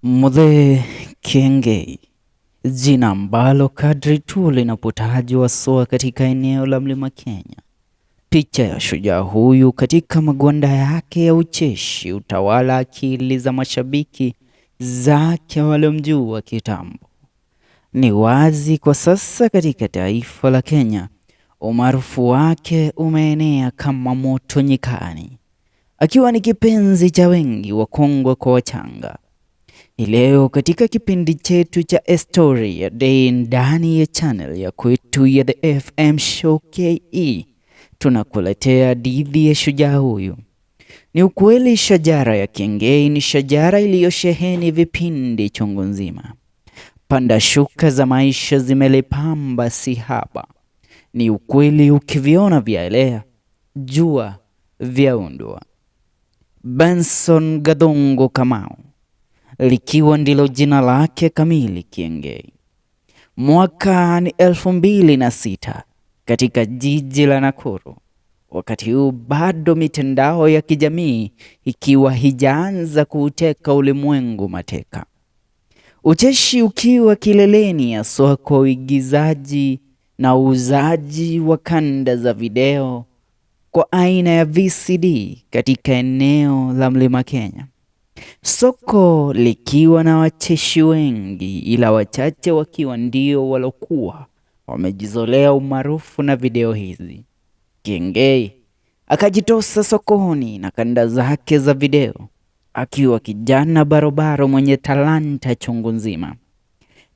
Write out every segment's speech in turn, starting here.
Muthee Kiengei, jina ambalo kadri tu linapotajwa soa katika eneo la Mlima Kenya, picha ya shujaa huyu katika magwanda yake ya ucheshi utawala akili za mashabiki zake waliomjua kitambo. Ni wazi kwa sasa katika taifa la Kenya, umaarufu wake umeenea kama moto nyikani, akiwa ni kipenzi cha wengi, wakongwe kwa wachanga. Hii leo katika kipindi chetu cha A Story a Day ndani ya channel ya kwetu ya The FM Show KE tunakuletea hadithi ya shujaa huyu. Ni ukweli shajara ya Kiengei ni shajara iliyosheheni vipindi chungu nzima. Panda shuka za maisha zimelipamba si haba. Ni ukweli ukiviona vyaelea, jua vyaundwa. Benson Gathungu Kamau likiwa ndilo jina lake kamili Kiengei. Mwaka ni 2006 katika jiji la Nakuru. Wakati huu bado mitandao ya kijamii ikiwa hijaanza kuuteka ulimwengu mateka, ucheshi ukiwa kileleni, haswa kwa uigizaji na uuzaji wa kanda za video kwa aina ya VCD katika eneo la Mlima Kenya, soko likiwa na wacheshi wengi, ila wachache wakiwa ndio walokuwa wamejizolea umaarufu na video hizi. Kiengei akajitosa sokoni na kanda zake za video akiwa kijana barobaro mwenye talanta chungu nzima.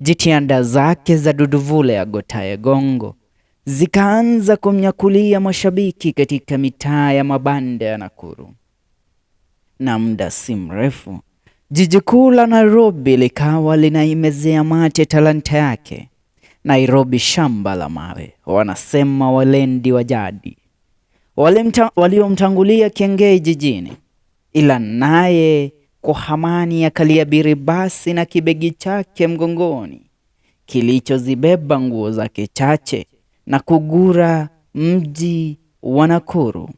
Jitihada zake za duduvule agotaye gongo zikaanza kumnyakulia mashabiki katika mitaa ya mabanda ya Nakuru, na muda si mrefu jiji kuu la Nairobi likawa linaimezea mate talanta yake. Nairobi shamba la mawe, wanasema walendi wa jadi waliomtangulia Kiengei jijini, ila naye kwa hamani akaliabiri basi na kibegi chake mgongoni kilichozibeba nguo zake chache na kugura mji wa Nakuru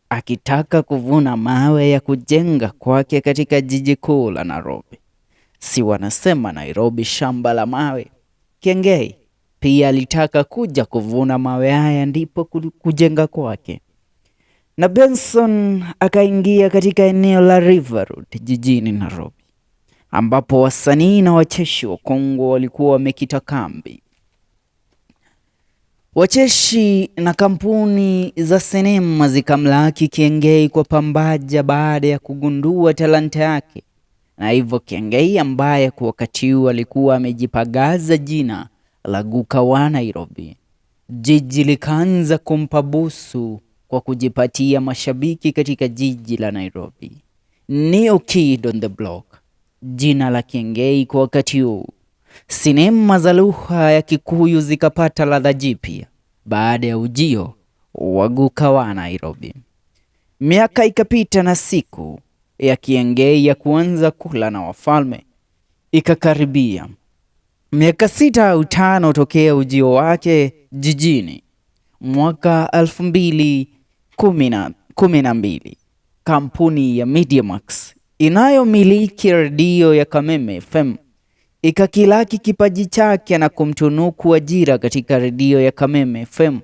akitaka kuvuna mawe ya kujenga kwake katika jiji kuu la Nairobi. Si wanasema Nairobi shamba la mawe? Kiengei pia alitaka kuja kuvuna mawe haya ndipo kujenga kwake. Na Benson akaingia katika eneo la River Road jijini Nairobi, ambapo wasanii na wacheshi wakongwe walikuwa wamekita kambi. Wacheshi na kampuni za sinema zikamlaki Kiengei kwa pambaja baada ya kugundua talanta yake, na hivyo Kiengei ambaye kwa wakati huo alikuwa amejipagaza jina la Guka wa Nairobi, jiji likaanza kumpa busu kwa kujipatia mashabiki katika jiji la Nairobi. New Kid on the Block, jina la Kiengei kwa wakati huu. Sinema za lugha ya Kikuyu zikapata ladha jipya baada ya ujio wa Guka wa Nairobi. Miaka ikapita na siku ya Kiengei ya kuanza kula na wafalme ikakaribia. Miaka 6 au 5 tokea ujio wake jijini mwaka 2012, kampuni ya Mediamax inayomiliki redio ya Kameme FM ikakilaki kipaji chake na kumtunuku ajira katika redio ya Kameme FM,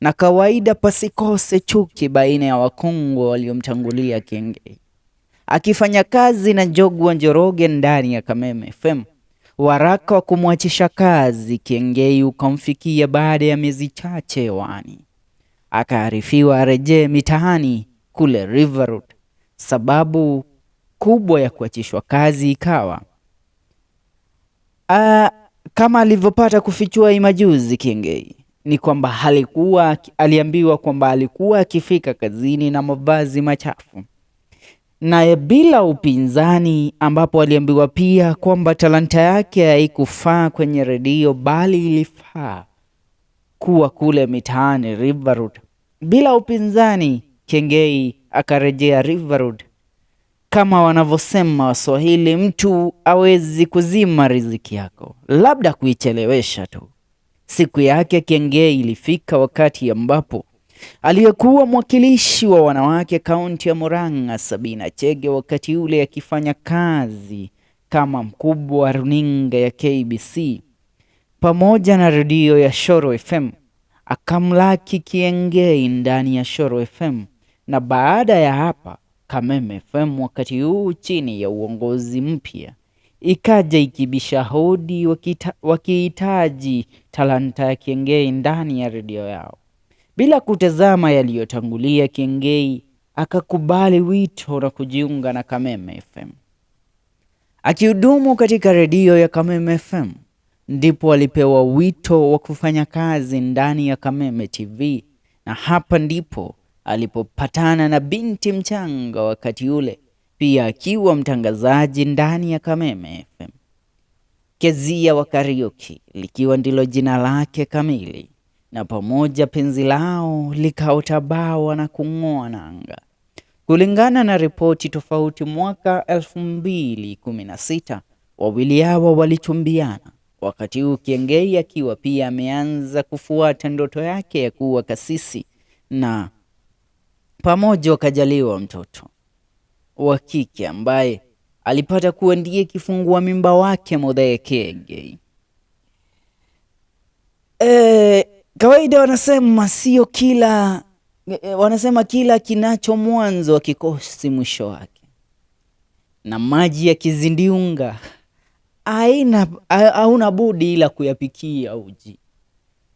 na kawaida pasikose chuki baina ya wakongwe waliomtangulia Kiengei. Akifanya kazi na Njogu wa Njoroge ndani ya Kameme FM, waraka wa kumwachisha kazi Kiengei ukamfikia baada ya miezi chache hewani. Akaarifiwa arejee mitaani kule River Road. Sababu kubwa ya kuachishwa kazi ikawa kama alivyopata kufichua imajuzi Kiengei ni kwamba aliambiwa kwamba alikuwa akifika kazini na mavazi machafu, naye bila upinzani, ambapo aliambiwa pia kwamba talanta yake haikufaa kwenye redio bali ilifaa kuwa kule mitaani River Road. Bila upinzani, Kiengei akarejea River Road. Kama wanavyosema Waswahili, mtu hawezi kuzima riziki yako, labda kuichelewesha tu. Siku yake Kiengei ilifika wakati ambapo aliyekuwa mwakilishi wa wanawake kaunti ya Murang'a, Sabina Chege, wakati ule akifanya kazi kama mkubwa wa runinga ya KBC pamoja na redio ya Shoro FM, akamlaki Kiengei ndani ya Shoro FM na baada ya hapa Kameme FM, wakati huu chini ya uongozi mpya, ikaja ikibisha hodi wakihitaji talanta ya Kiengei ndani ya redio yao. Bila kutazama yaliyotangulia, Kiengei akakubali wito na kujiunga na Kameme FM. Akihudumu katika redio ya Kameme FM, ndipo alipewa wito wa kufanya kazi ndani ya Kameme TV, na hapa ndipo alipopatana na binti mchanga wakati ule, pia akiwa mtangazaji ndani ya Kameme FM. Kezia wa Kariuki likiwa ndilo jina lake kamili, na pamoja penzi lao likaota bawa na kung'oa nanga. Kulingana na ripoti tofauti, mwaka 2016 wawili hawa walichumbiana, wakati huu Kiengei akiwa pia ameanza kufuata ndoto yake ya kuwa kasisi, na pamoja wakajaliwa mtoto wa kike ambaye alipata kuwa ndiye kifungua mimba wake Muthee Kiengei. Kawaida wanasema sio kila wanasema kila kinacho mwanzo hakikosi mwisho wake, na maji yakizindiunga hauna budi ila kuyapikia uji.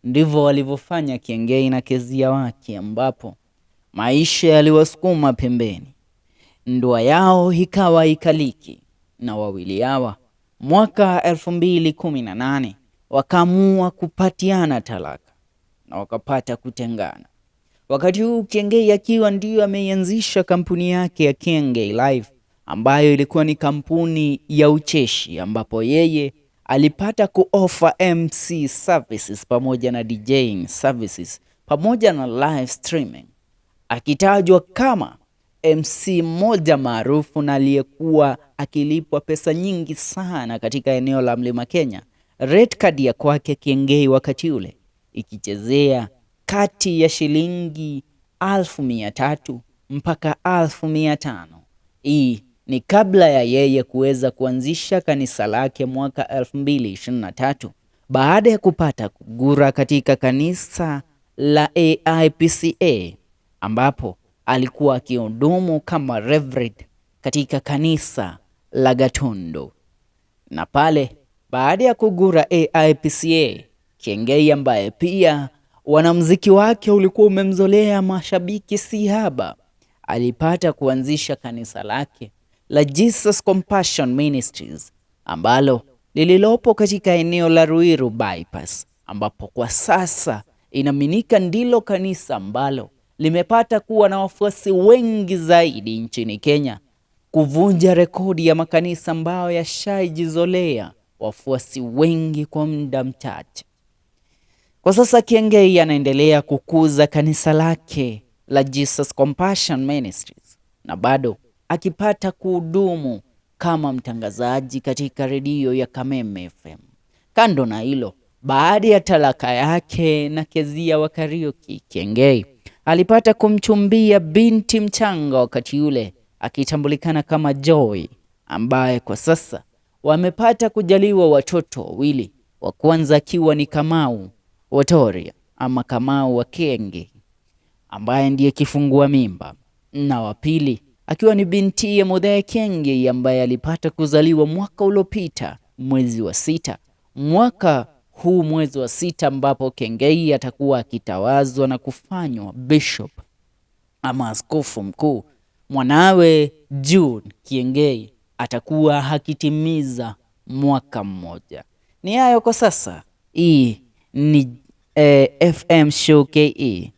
Ndivyo walivyofanya Kiengei na Kezia wake, ambapo maisha yaliwasukuma pembeni, ndoa yao ikawa ikaliki, na wawili hawa mwaka 2018 wakaamua kupatiana talaka na wakapata kutengana. Wakati huu Kiengei akiwa ndiyo ameianzisha kampuni yake ya Kiengei Live ambayo ilikuwa ni kampuni ya ucheshi, ambapo yeye alipata kuofa MC services pamoja na DJing services pamoja na live streaming, akitajwa kama MC mmoja maarufu na aliyekuwa akilipwa pesa nyingi sana katika eneo la Mlima Kenya. Rate card ya kwake Kiengei wakati ule ikichezea kati ya shilingi 300,000 mpaka 500,000. Hii ni kabla ya yeye kuweza kuanzisha kanisa lake mwaka 2023 baada ya kupata kugura katika kanisa la AIPCA ambapo alikuwa akihudumu kama reverend katika kanisa la Gatondo. Na pale baada ya kugura AIPCA, Kiengei ambaye pia wanamuziki wake ulikuwa umemzolea mashabiki si haba, alipata kuanzisha kanisa lake la Jesus Compassion Ministries ambalo lililopo katika eneo la Ruiru Bypass, ambapo kwa sasa inaaminika ndilo kanisa ambalo limepata kuwa na wafuasi wengi zaidi nchini Kenya, kuvunja rekodi ya makanisa ambayo yashaijizolea wafuasi wengi kwa muda mchache. Kwa sasa Kiengei anaendelea kukuza kanisa lake la Jesus Compassion Ministries na bado akipata kuhudumu kama mtangazaji katika redio ya Kameme FM. Kando na hilo, baada ya talaka yake na Kezia wa Kariuki, Kiengei alipata kumchumbia binti mchanga wakati yule akitambulikana kama Joy, ambaye kwa sasa wamepata kujaliwa watoto wawili, wa kwanza akiwa ni Kamau Watoria ama Kamau wa Kiengei ambaye ndiye kifungua mimba, na wa pili akiwa ni binti ya Muthee Kiengei ambaye alipata kuzaliwa mwaka uliopita mwezi wa sita, mwaka huu mwezi wa sita, ambapo Kiengei atakuwa akitawazwa na kufanywa bishop ama askofu mkuu. Mwanawe June Kiengei atakuwa hakitimiza mwaka mmoja. Ni hayo kwa sasa. Hii ni FM Show KE.